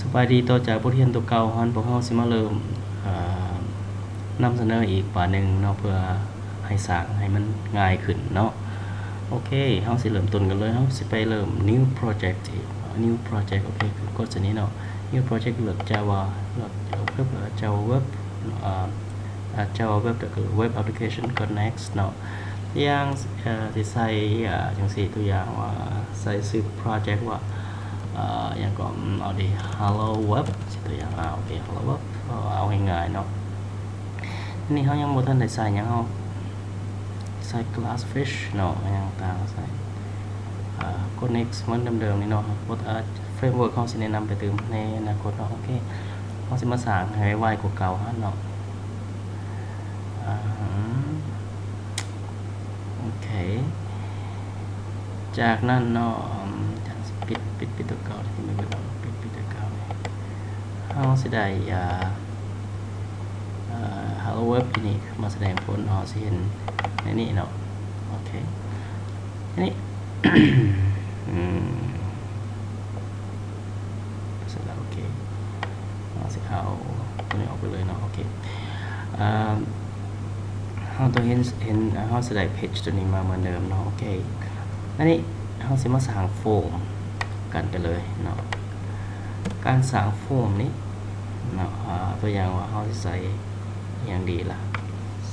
ສະບາຍດີ ຕໍ່ຈາກບົດຮຽນຕົວເກົ່າຫັ້ນ ພວກເຮົາຊິມາເລີ່ມ ເອີ ນຳສະເໜີອີກບາດໜຶ່ງເນາະ ເພື່ອໃຫ້ສ້າງໃຫ້ມັນງ່າຍຂຶ້ນເນາະ. ໂອເຄ ເຮົາຊິເລີ່ມຕົ້ນກັນເລີຍ ເຮົາຊິໄປເລີ່ມ new project ອີກ new project. ໂອເຄ ກົດໃສ່ນີ້ເນາະ new project ເລືອກ Java ເລືອກ Java Web ເນາະ ເອີ Java Web ແລ້ວກໍ Web Application ກົດ next ເນາະ. ຢ່າງ ເອີ ຊິໃສ່ ເອີ ຈັ່ງຊີ້ ຕົວຢ່າງວ່າໃສ່ຊື່ project ວ່າ ເອີ ຫຍັງກໍ ເອົາເດ Hello Web ຊິຕົວຢ່າງ ອາ ໂອເຄ Hello Web ເອົາ ເອົາງ່າຍໆເນາະ. ອັນນີ້ເຮົາຍັງບໍ່ທັນໄດ້ໃສ່ຫຍັງ ເຮົາໃສ່ Glassfish ເນາະ ຫຍັງຕ່າງໃສ່ ເອີ ກົດ next ເໝືອນເດີມໆນີ້ເນາະ. ບົດ ເອີ framework ເຮົາຊິແນະນຳໄປຕື່ມໃນອະນາຄົດເນາະ. ໂອເຄ ເຮົາຊິມາສ້າງໃຫ້ໄວກວ່າເກົ່າຫັ້ນເນາະ. ອາ ໂອເຄ ຈາກນັ້ນເນາະ ອາ ຈະປິດ ປິດ ປິດຕົວເກົ່າ ທີ່ມັນເປັນ ປິດ ປິດຕົວເກົ່ານີ້ ເຮົາຊິໄດ້ ອາ ອາ Hello Web ທີ່ນີ້ມາສະແດງຜົນ ເຮົາຊິເຫັນໃນນີ້ເນາະ. ໂອເຄ ນີ້ ອືມ ເສັດແລ້ວ ໂອເຄ ເຮົາຊິເອົາຕົວນີ້ອອກໄປເລີຍເນາະ. ໂອເຄ ເອີ ເຮົາຕ້ອງເຫັນ ເຫັນ ເຮົາຊິໄດ້ page ຕົວນີ້ມາເໝືອນເດີມເນາະ. ໂອເຄ ອັນນີ້ເຮົາຊິມາສ້າງ form ກັນໄປເລີຍເນາະ. ການສ້າງ form ນີ້ເນາະ ອາ ຕົວຢ່າງວ່າເຮົາຊິໃສ່ ຫຍັງດີລະ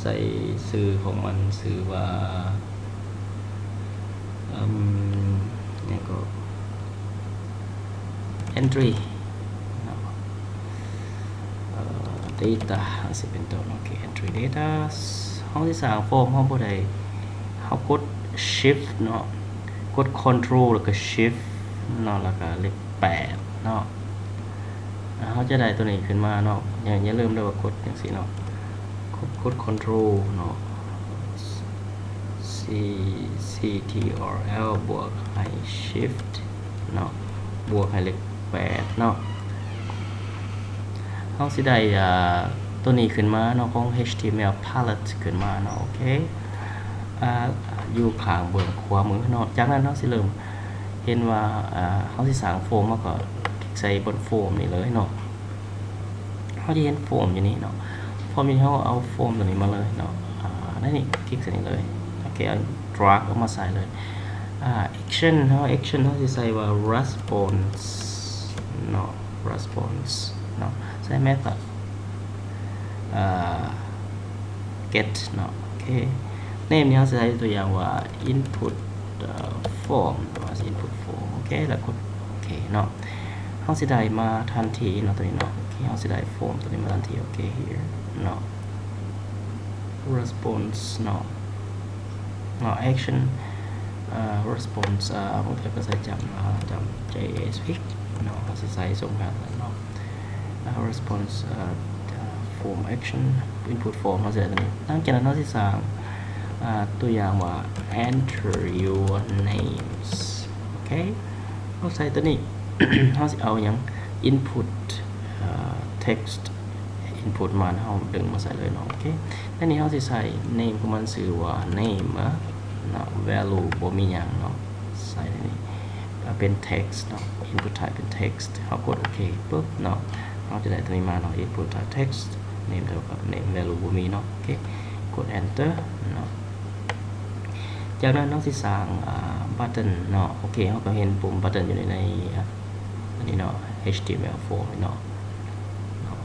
ໃສ່ຊື່ຂອງມັນ ຊື່ວ່າ ອືມ ຫຍັງກໍ entry ເນາະ ເອີ data ຈັ່ງຊີ້ເປັນຕົ້ນ. ໂອເຄ entry data ເຮົາຊິສ້າງ form ເຮົາບໍ່ໄດ້ ເຮົາກົດ shift ເນາະ ກົດ control ແລ້ວກໍ shift ເນາະ ແລ້ວກໍເລກແປດເນາະ. ເຮົາຈະໄດ້ຕົວນີ້ຂຶ້ນມາເນາະ. ຢ່າ ຢ່າລືມເດີວ່າກົດຈັ່ງຊີ້ເນາະ ກົດ ກົດ control ເນາະ C Ctrl ບວກໃຫ້ Shift ເນາະ ບວກໃຫ້ເລກແປດເນາະ. ເຮົາຊິໄດ້ ອາ ຕົວນີ້ຂຶ້ນມາເນາະ ຂອງ HTML palette ຂຶ້ນມາເນາະ. ໂອເຄ ອາ ຢູ່ຂ້າງເບື້ອງຂວາມືເນາະ. ຈາກນັ້ນເຮົາຊິເລີ່ມ ເຫັນວ່າ ເອີ ເຮົາຊິສ້າງ form ເຮົາກໍຄລິກໃສ່ບ່ອນ form ນີ້ເລີຍເນາະ. ເຮົາຈະເຫັນ form ຢູ່ນີ້ເນາະ form ຢູ່ນີ້ ເຮົາເອົາ form ຕົວນີ້ມາເລີຍເນາະ. ອາ ໃນນີ້ຄລິກໃສ່ນີ້ເລີຍ. ໂອເຄ ເອົາ drag ອອກມາໃສ່ເລີຍ. ອາ action ເຮົາ action ເຮົາຊິໃສ່ວ່າ response ເນາະ response ເນາະ ໃສ່ method ເອີ get ເນາະ. ໂອເຄ name ນີ້ເຮົາຊິໃສ່ຕົວຢ່າງວ່າ input ເອີ form ວ່າຊິ input form. ໂອເຄ ແລ້ວກົດໂອເຄເນາະ. ເຮົາຊິໄດ້ມາທັນທີເນາະ ຕົວນີ້ເນາະ. ໂອເຄ ເຮົາຊິໄດ້ form ຕົວນີ້ມາທັນທີ. ໂອເຄ here ເນາະ response ເນາະ ເນາະ action ເອີ response ເອີ ບາງເທື່ອກໍໃສ່ຈຳ ຈຳ JSX ເນາະ ເຮົາຊິໃສ່ສົ່ງກັນເນາະ. ເອີ response ເອີ form action input form ເຮົາຊິໄດ້ຕົວນີ້. ຫຼັງຈາກນັ້ນເຮົາຊິສ້າງ ອາ ຕົວຢ່າງວ່າ enter your names. ໂອເຄ ເຮົາໃສ່ຕົວນີ້ ເຮົາຊິເອົາຫຍັງ input ເອີ text input ມາ ເຮົາດຶງມາໃສ່ເລີຍເນາະ. ໂອເຄ ໃນນີ້ເຮົາຊິໃສ່ name ຂອງມັນຊື່ວ່າ name ເນາະ value ບໍ່ມີຫຍັງເນາະ ໃສ່ໃນນີ້ ເປັນ text ເນາະ input type ເປັນ text. ເຮົາກົດໂອເຄປຶບເນາະ ເຮົາຈະໄດ້ຕົວນີ້ມາເນາະ input type text, name ເທົ່າກັບ name, value ບໍ່ມີເນາະ. ໂອເຄ ກົດ enter ເນາະ. ຈາກນັ້ນເຮົາຊິສ້າງ ອາ button ເນາະ. ໂອເຄ ເຮົາກໍເຫັນປຸ່ມ button ຢູ່ໃນ ໃນ ອັນນີ້ເນາະ HTML form ນີ້ເນາະ ເນາະ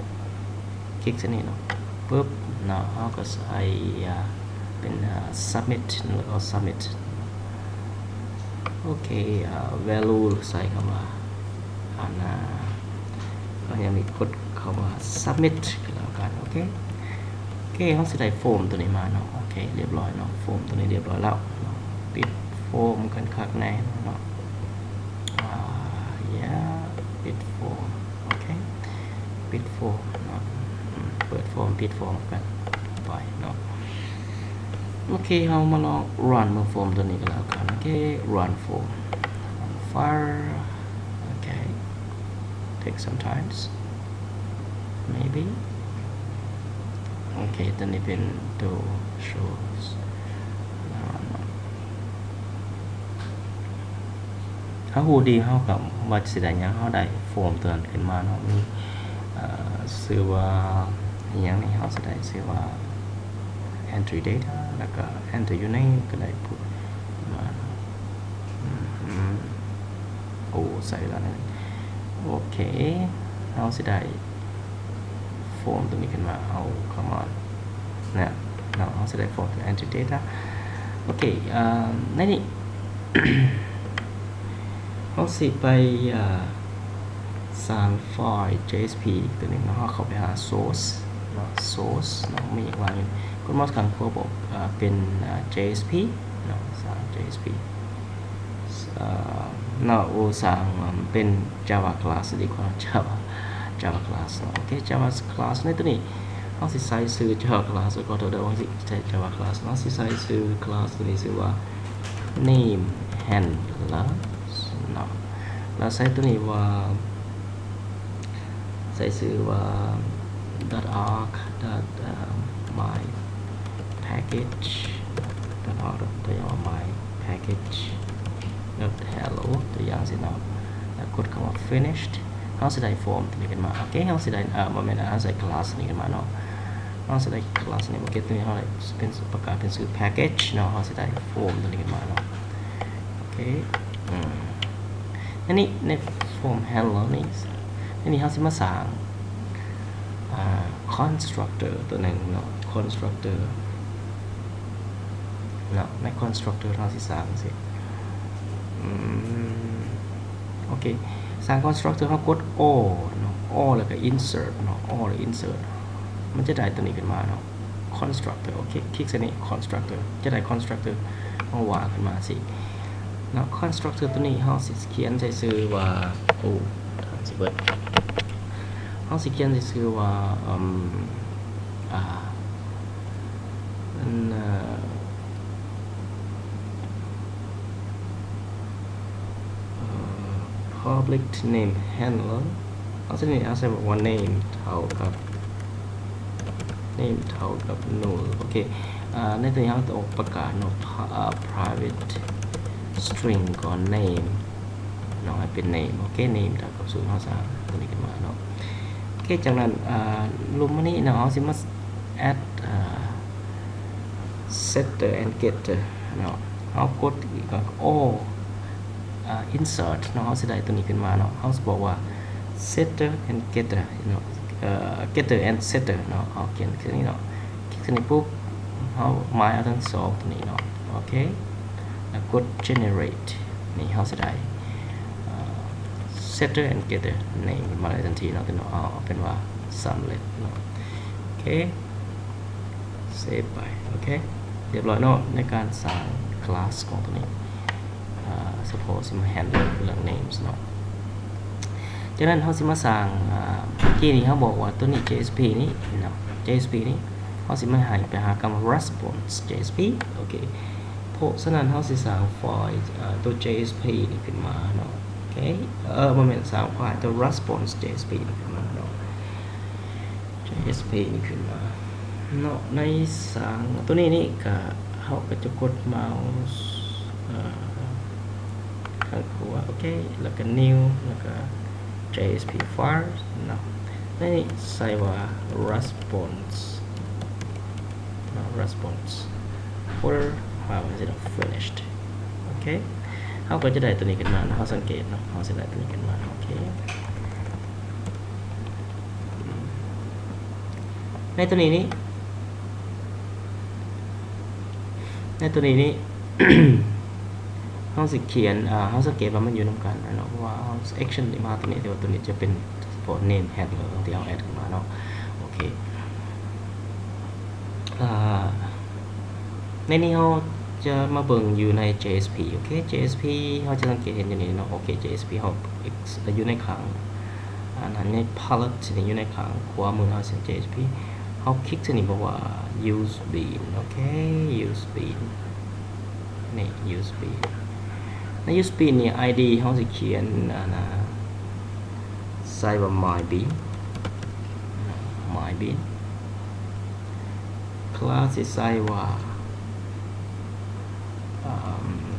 ຄລິກໃສ່ນີ້ເນາະ ປຶບເນາະ ເຮົາກໍໃສ່ ອາ ເປັນ ອາ submit ແລ້ວກໍ submit. ໂອເຄ ອາ value ໃສ່ເຂົ້າມາ ອາ ໜ້າ ເຮົາຍັງມີກົດເຂົ້າມາ submit ກໍແລ້ວກັນ. ໂອເຄ ໂອເຄ ເຮົາຊິໄດ້ form ຕົວນີ້ມາເນາະ. ໂອເຄ ລຽບຮ້ອຍເນາະ form ຕົວນີ້ລຽບຮ້ອຍແລ້ວເນາະ. ປິດ form ກັນຄັກແນ່ເນາະ. ອາ ຢ່າ ປິດ form. ໂອເຄ ປິດ form ເນາະ ອືມ ເປີດ form ປິດ form ກັນໄປເນາະ. ໂອເຄ ເຮົາມາລອງ run ເບິ່ງ form ຕົວນີ້ກໍແລ້ວກັນ. ໂອເຄ run form, run file. ໂອເຄ take some times maybe. ໂອເຄ ຕົວນີ້ເປັນຕົວ shows run. ເ ເຮົາຮູ້ດີ ເຮົາກໍວ່າຊິໄດ້ຫຍັງ ເຮົາໄດ້ຟອມຕົວນັ້ນຂຶ້ນມາເນາະ ມີ ເອີ ຊື່ວ່າອີ່ຫຍັງນີ້ ເຮົາຊິໄດ້ຊື່ວ່າ entry data ແລ້ວກໍ enter your name ກໍໄດ້ພຸດມາ ອືມ ໂອ້ ໃຊ້ເວລາໜ້ອຍໜຶ່ງ ໂອເຄ ເຮົາຊິໄດ້ຟອມຕົວນີ້ຂຶ້ນມາ ເອົາ come on ນະເນາະ ເຮົາຊິໄດ້ຟອມ entry data ໂອເຄ ເອີ ໃນນີ້ ເຮົາຊິໄປ ເອີ ສ້າງໄຟລ໌ JSP ຕົວໜຶ່ງເນາະ ເຮົາເຂົ້າໄປຫາ source ເນາະ source ເນາະ ມີຫຍັງວ່າງຢູ່ ກົດມາສອງຄັ້ງ ບອກ ເອີ ເປັນ ເອີ JSP ເນາະ ສ້າງ JSP ເອີ ເນາະ ໂອ້ ສ້າງເປັນ Java class ດີກວ່າ Java Java class ເນາະ ໂອເຄ Java class ໃນຕົວນີ້ ເຮົາຊິໃສ່ຊື່ Java class ຂໍໂທດເດີ ເຮົາຊິໃສ່ Java class ເນາະ ເຮົາຊິໃສ່ຊື່ class ຕົວນີ້ຊື່ວ່າ name handler ເນາະ ແລ້ວໃສ່ຕົວນີ້ວ່າ ໃສ່ຊື່ວ່າ dot arg dot my package dot arg ຕົວຢ່າງວ່າ my package dot hello ຕົວຢ່າງຊີ້ເນາະ ແລ້ວກົດຄຳວ່າ finished ເຮົາຊິໄດ້ຟອມຕົວນີ້ຂຶ້ນມາ ໂອເຄ ເຮົາຊິໄດ້ ເອີ ບໍ່ແມ່ນ ເຮົາຊິໄດ້ class ນີ້ຂຶ້ນມາເນາະ ເຮົາຊິໄດ້ class ນີ້ ໂອເຄ ຕົວນີ້ເຮົາໄດ້ເປັນ ປະກາດເປັນຊື່ package ເນາະ ເຮົາຊິໄດ້ຟອມຕົວນີ້ຂຶ້ນມາເນາະ ໂອເຄ ອືມ ໃນນີ້ ໃນ form handler ນີ້ ໃນນີ້ເຮົາຊິມາສ້າງ ອ່າ constructor ຕົວໜຶ່ງເນາະ constructor ເນາະ ໃນ constructor ເຮົາຊິສ້າງຈັ່ງຊີ້ ອືມ ໂອເຄ ສ້າງ constructor ເຮົາກົດ all ເນາະ all ແລ້ວກໍ insert ເນາະ all ແລ້ວ insert ມັນຈະໄດ້ຕົວນີ້ຂຶ້ນມາເນາະ constructor ໂອເຄ ຄລິກໃສ່ນີ້ constructor ຈະໄດ້ constructor ເຮົາວ່າງຂຶ້ນມາຊີ້ເນາະ constructor ຕົວນີ້ເຮົາຊິຂຽນໃສ່ຊື່ວ່າ ໂອ້ ທາງຊິເບິດ ເຮົາຊິຂຽນໃສ່ຊື່ວ່າ ອືມ ອ່າ ອັນ ເອີ ເອີ public name handler ເຮົາຊິນີ້ ເຮົາໃສ່ບອກວ່າ name ເທົ່າກັບ name ເທົ່າກັບ null ໂອເຄ ອ່າ ໃນຕົວນີ້ເຮົາຕ້ອງປະກາດເນາະ private string ກ່ອນ name ເນາະ ໃຫ້ເປັນ name ໂອເຄ name ເທົ່າກັບສູນ ເຮົາສ້າງຕົວນີ້ຂຶ້ນມາເນາະ ໂອເຄ ຈາກນັ້ນ ອ່າ ລຸ່ມອັນນີ້ເນາະ ເຮົາຊິມາ add ອ່າ setter and getter ເນາະ ເຮົາກົດ all ອ່າ insert ເນາະ ເຮົາຊິໄດ້ຕົວນີ້ຂຶ້ນມາເນາະ ເຮົາຊິບອກວ່າ setter and getter ເນາະ ເອີ getter and setter ເນາະ ເຮົາຂຽນຄືນີ້ເນາະ ຄລິກຕົວນີ້ປຸບ ເຮົາໝາຍເອົາທັງສອງຕົວນີ້ເນາະ ໂອເຄ ແລ້ວກົດ generate ນີ້ ເຮົາຊິໄດ້ setter and getter ນີ້ມາເລີຍທັນທີເນາະ ຕົວນີ້ເນາະ ເອົາເປັນວ່າສຳເລັດເນາະ ໂອເຄ save ໄປ ໂອເຄ ຮຽບຮ້ອຍເນາະ ໃນການສ້າງ class ຂອງຕົວນີ້ ອ່າ ສະເພາະຊິມາ handle ເລື່ອງ names ເນາະ ຈາກນັ້ນເຮົາຊິມາສ້າງ ອ່າ ເມື່ອກີ້ນີ້ເຮົາບອກວ່າຕົວນີ້ JSP ນີ້ເນາະ JSP ນີ້ ເຮົາຊິມາໃຫ້ໄປຫາຄຳວ່າ response JSP ໂອເຄ ເພາະສະນັ້ນເຮົາຊິສ້າງໄຟລ໌ ອ່າ ຕົວ JSP ນີ້ຂຶ້ນມາເນາະ ໂອເຄ ເອີ ບໍ່ແມ່ນ ສ້າງໄຟລ໌ຕົວ response JSP ນີ້ຂຶ້ນມາເນາະ JSP ນີ້ຂຶ້ນມາເນາະ ໃນສ້າງຕົວນີ້ນີ້ກະ ເຮົາກະຈະກົດເມົາສ໌ ເອີ ຂ້າງຂວາ ໂອເຄ ແລ້ວກະ new ແລ້ວກະ JSP file ເນາະ ໃນນີ້ໃສ່ວ່າ response ເນາະ response folder ມາ ມັນຈະ finished ໂອເຄ ເຮົາກໍຈະໄດ້ຕົວນີ້ຂຶ້ນມາເນາະ ເຮົາສັງເກດເນາະ ເຮົາຈະໄດ້ຕົວນີ້ຂຶ້ນມາ ໂອເຄ ໃນຕົວນີ້ນີ້ ໃນຕົວນີ້ນີ້ ເຮົາຊິຂຽນ ເຮົາສັງເກດວ່າມັນຢູ່ນຳກັນເນາະ ເພາະວ່າເຮົາ action ນີ້ມາຕົວນີ້ ແຕ່ວ່າຕົວນີ້ຈະເປັນສະເພາະ name handler ທີ່ເຮົາ add ຂຶ້ນມາເນາະ ໂອເຄ ໃນນີ້ເຮົາຈະມາເບິ່ງຢູ່ໃນ JSP ໂອເຄ JSP ເຮົາຈະສັງເກດເຫັນຢູ່ນີ້ເນາະ ໂອເຄ JSP ເຮົາ X ຢູ່ໃນຂ້າງ ອັນນັ້ນໃນ palette ນີ້ຢູ່ໃນຂ້າງຂວາມືເຮົາ ເຊັ່ນ JSP ເຮົາຄລິກໃສ່ນີ້ ບອກວ່າ use bean ໂອເຄ use bean ນີ້ use bean ໃນ use bean ນີ້ ID ເຮົາຊິຂຽນ ອັນນ່າ ໃສ່ວ່າ my bean my bean class ຊິໃສ່ວ່າ ອາ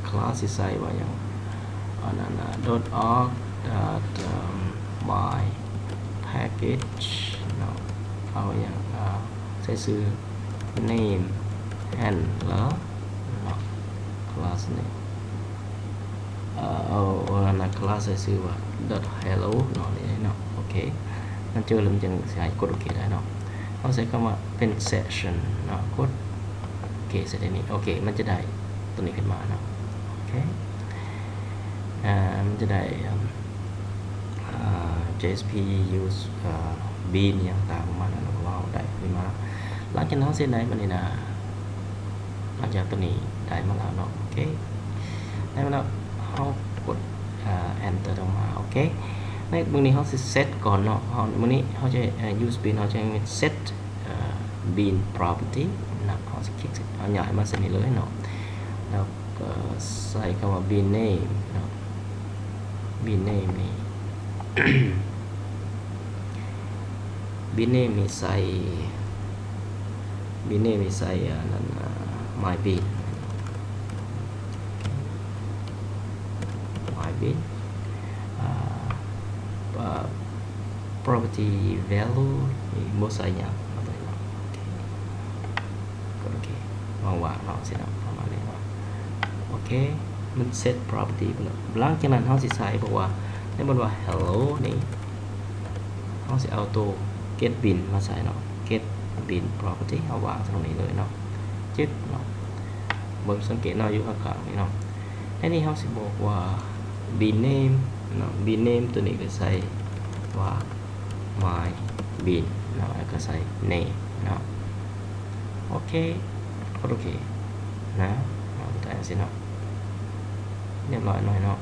class ຊິໃສ່ວ່າຫຍັງ? ນັ້ນນະ dot org dot my package ເນາະ ເອົາຫຍັງ ເອົາໃສ່ຊື່ name handler ເນາະ class name ເອີ ເອົາ ເອົານັ້ນນະ class ໃສ່ຊື່ວ່າ dot hello ເນາະ ນີ້ເນາະ ໂອເຄ ມັນເຈີແລ້ວມັນຈຶ່ງຊິໃຫ້ກົດໂອເຄໄດ້ເນາະ ເຮົາໃສ່ຄຳວ່າເປັນ session ເນາະ ກົດ ໂອເຄ ໃສ່ໃນນີ້ ໂອເຄ ມັນຈະໄດ້ຕົວນີ້ຂຶ້ນມາເນາະ ໂອເຄ ອ່າ ມັນຈະໄດ້ ອ່າ JSP use ອ່າ bean ຫຍັງຕ່າງປະມານນັ້ນ ເຮົາໄດ້ຂຶ້ນມາ ຫຼັງຈາກນັ້ນເຮົາຊິໄດ້ມານີ້ນະ ຫຼັງຈາກຕົວນີ້ໄດ້ມາແລ້ວເນາະ ໂອເຄ ໄດ້ມາແລ້ວ ເຮົາກົດ ອ່າ enter ລົງມາ ໂອເຄ ໃນເບື້ອງນີ້ເຮົາຊິ set ກ່ອນເນາະ ເຮົາ ມື້ນີ້ເຮົາຈະ use bean ເຮົາຈະ set bean property ນະ ເຮົາຊິຄລິກ ເຮົາຍ້າຍມາໃສ່ນີ້ເລີຍເນາະ ແລ້ວກໍໃສ່ຄຳວ່າ bean name ເນາະ bean name ນີ້ bean name ນີ້ໃສ່ bean name ນີ້ໃສ່ ອັນນັ້ນ my bean my bean ອ່າ property value ນີ້ບໍ່ໃສ່ຫຍັງ ເອົາຕົວນີ້ເນາະ ໂອເຄ ກົດໂອເຄ ວ່າງໆເນາະ ຊິເນາະ ປະມານນີ້ເນາະ ໂອເຄ ມັນ set property ໄປແລ້ວ ຫຼັງຈາກນັ້ນເຮົາຊິໃສ່ ເພາະວ່າໃນບົດວ່າ hello ນີ້ ເຮົາຊິເອົາໂຕ get bean ມາໃສ່ເນາະ get bean property ເຮົາວາງໃສ່ຕົງນີ້ເລີຍເນາະ ຈຶກເນາະ ເບິ່ງ ສັງເກດເນາະ ຢູ່ຂ້າງໆນີ້ເນາະ ໃນນີ້ເຮົາຊິບອກວ່າ bean name ເນາະ bean name ຕົວນີ້ກໍໃສ່ວ່າ my bean ເນາະ ແລ້ວກໍໃສ່ name ເນາະ ໂອເຄ ກົດໂອເຄນະ ເອົາໄດ້ຈັ່ງຊີ້ເນາະ ຮຽບຮ້ອຍໜ້ອຍເນາະ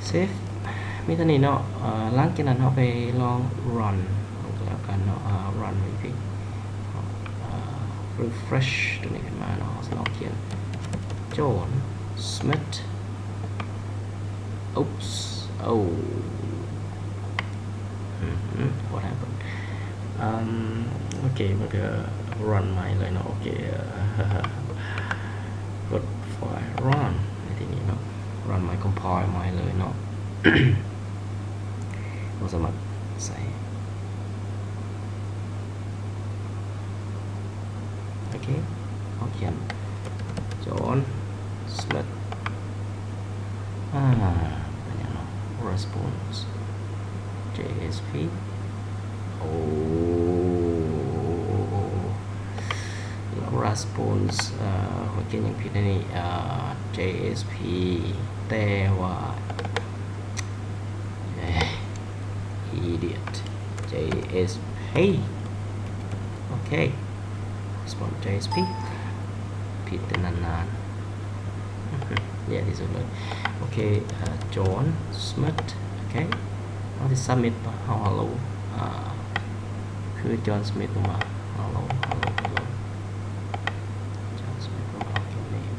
save ມີເທົ່ານີ້ເນາະ ເອີ ຫຼັງຈາກນັ້ນເຮົາໄປລອງ run ເບິ່ງກໍແລ້ວກັນເນາະ ເອີ run ເບິ່ງອີກທີ ເອີ refresh ຕົວນີ້ຂຶ້ນມາເນາະ ເຮົາຊິລອງຂຽນ John Smith oops oh ອືມ what happened ອືມ ໂອເຄ ມັນກໍ run ໃໝ່ເລີຍເນາະ ໂອເຄ ກົດ file run ໃນທີ່ນີ້ເນາະ run ໃໝ່ compile ໃໝ່ເລີຍເນາະ ບໍ່ສາມາດໃສ່ ໂອເຄ ເຮົາຂຽນ John Smith ອ່າ ເປັນຫຍັງເນາະ response JSP ໂອ້ response ເອີ ຂ້ອຍຂຽນຫຍັງຜິດແນ່ນີ້ ເອີ JSP ແຕ່ວ່າ idiot JSP ໂອເຄ response JSP ຜິດແຕ່ນານໆ ແຍ່ທີ່ສຸດເລີຍ ໂອເຄ ເອີ John Smith ໂອເຄ ເຮົາຊິ submit ເຮົາ hello ອ່າ ຄື John Smith ມາ hello hello hello John Smith ມາ OK name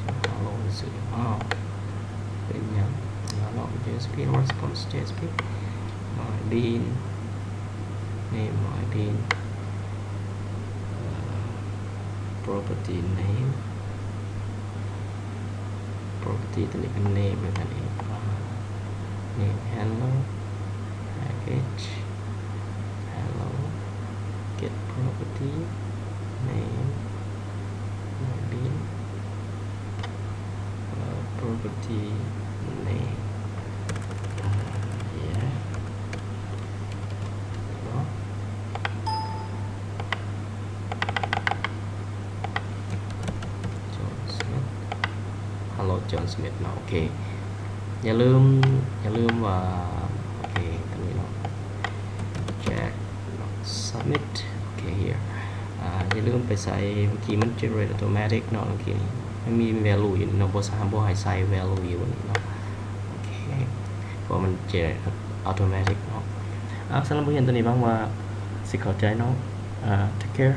John hello ຊື່ ອ້າວ ເປັນຫຍັງ hello JSP response JSP my bean name my bean ເອີ property name property ຕົວນີ້ເປັນ name ເລີຍ name handler package hello get property name my bean property name yeah John Smith hello John Smith ເນາະ ໂອເຄ ຢ່າລືມ ຢ່າລືມວ່າ ໂອເຄ ຕົວນີ້ເນາະ check submit ໂອເຄ here ອ່າ ຢ່າລືມໄປໃສ່ ເມື່ອກີ້ມັນ generate automatic ເນາະ ເມື່ອກີ້ນີ້ມັນມີ value ຢູ່ນີ້ເນາະ ບໍ່ສາມາດ ບໍ່ໃຫ້ໃສ່ value ຢູ່ນີ້ເນາະ ໂອເຄ ເພາະວ່າມັນ generate automatic ເນາະ ອ່າ ສຳລັບບົດຮຽນຕົວນີ້ຫວັງວ່າຊິເຂົ້າໃຈເນາະ ອ່າ take care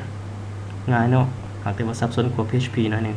ງ່າຍເນາະ ຫາກແຕ່ວ່າສັບສົນກວ່າ PHP ໜ້ອຍໜຶ່ງ